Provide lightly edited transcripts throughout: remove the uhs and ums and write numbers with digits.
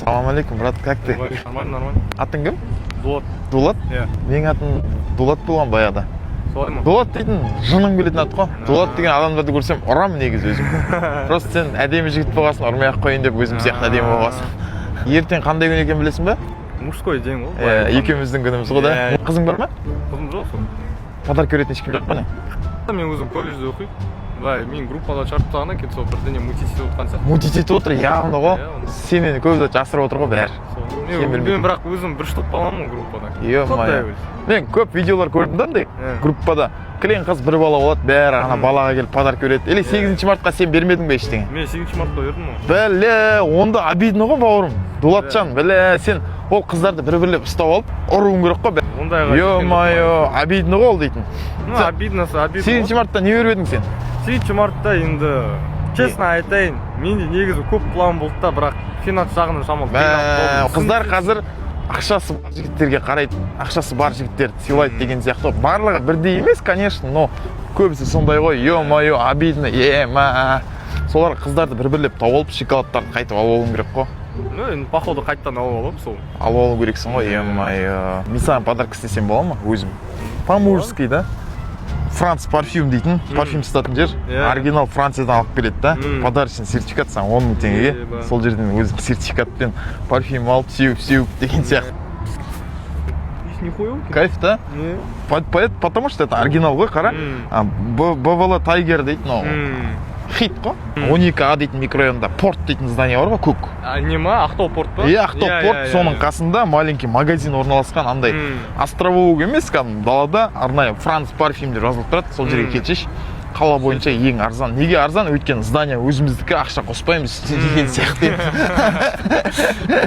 Салам алейкум, брат, как ты? Нормально, нормально. Атың кім? Дулат. Дулат? Иә. Менің атым Дулат болған баяғыда. Солай ма? Дулат дейтін жыным келетін ат қой. Дулат деген адамдарды көрсем, ұрамын негізі өзім. Просто сен әдемі жігіт болғасын, ұрмай ақ қояйын деп, өзім сияқты әдемі болғасын. Ертең қандай күн екенін білесің ба? Мужской день ғой. Иә, екеуміздің күніміз ғой да. Иә. Қызың бар ма? Қызым жоқ сол. Подарка беретін ешкім жоқ па, не? Мен өзім колледжде оқимын. Былай мен группада шығарып тастағаннан кейін, сол бірдеңе мутить етіп отқан сияқты. Мутить етіп отыр явно ғой. Иә, оны. Сенен көп зат жасырып отыр ғой бәрі. Сол. Сен Мен, білмейтін. мен бірақ өзім бір штук баламын ғой группада. Е-мое. Құдай білсін. Мен көп видеолар көрдім да андай. Группада кілең қыз, бір бала болады, бәрі ана балаға келіп подарка береді. Или 8 мартқа сен бермедің бе ештеңе? Мен 8 мартта бердім ғой. Бәле, онда обидно ғой, бауырым. Дулатжан, бәле, сен ол қыздарды бір бірлеп ұстап алып ұруың керек қой. Ондайға. Е-мое, обидно ғой ол дейтін. Ну, обидно, обидно. 8 мартта не беріп едің сен? 8 мартта енді, честно айтайын, менде негізі көп план болды да, бірақ финанс жағынан шамалы Мә, қиналып қалдым. қыздар қазір ақшасы бар жігіттерге қарайды, ақшасы бар жігіттерді сыйлайды деген сияқты ғой. Барлығы бірдей емес, конечно, но көбісі сондай ғой. Е-мое, обидно, е-ма. Солар қыздарды бір бірлеп тауып алып, шоколадтарды қайтып алып алуың керек қой. Ну, енді походу қайтадан алып аламын сол. Алып алу керексің ғой, е-мое. Мен саған подарка істесем бола ма өзім? По мужски да. Франц парфюм дейтін, парфюм сататын жер. Оригинал Франциядан алып келеді да. Подарочный сертификат саған 10 000 теңгеге. Еба. Сол жерден өзің сертификатпен парфюм алып, сеуіп сеуіп деген сияқты. Нихуя. Кайф да? Не. Потому что это оригинал ғой, қара. БВЛ Тайгер дейді мынау. Хит қой. 12А дейтін микрорайонда порт дейтін здание бар ғой, көк. А, не ма, Ақтау порт па? Иә, Ақтау порт, соның иә. қасында маленький магазин орналасқан андай. Островок емес, кәдімгі далада арнайы «Франц парфюм» деп жазылып тұрады. Сол жерге келсеші. Қала бойынша ең арзан. Неге арзан? Өйткені здание өзіміздікі, ақша қоспаймыз деген сияқты.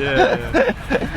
Иә, иә.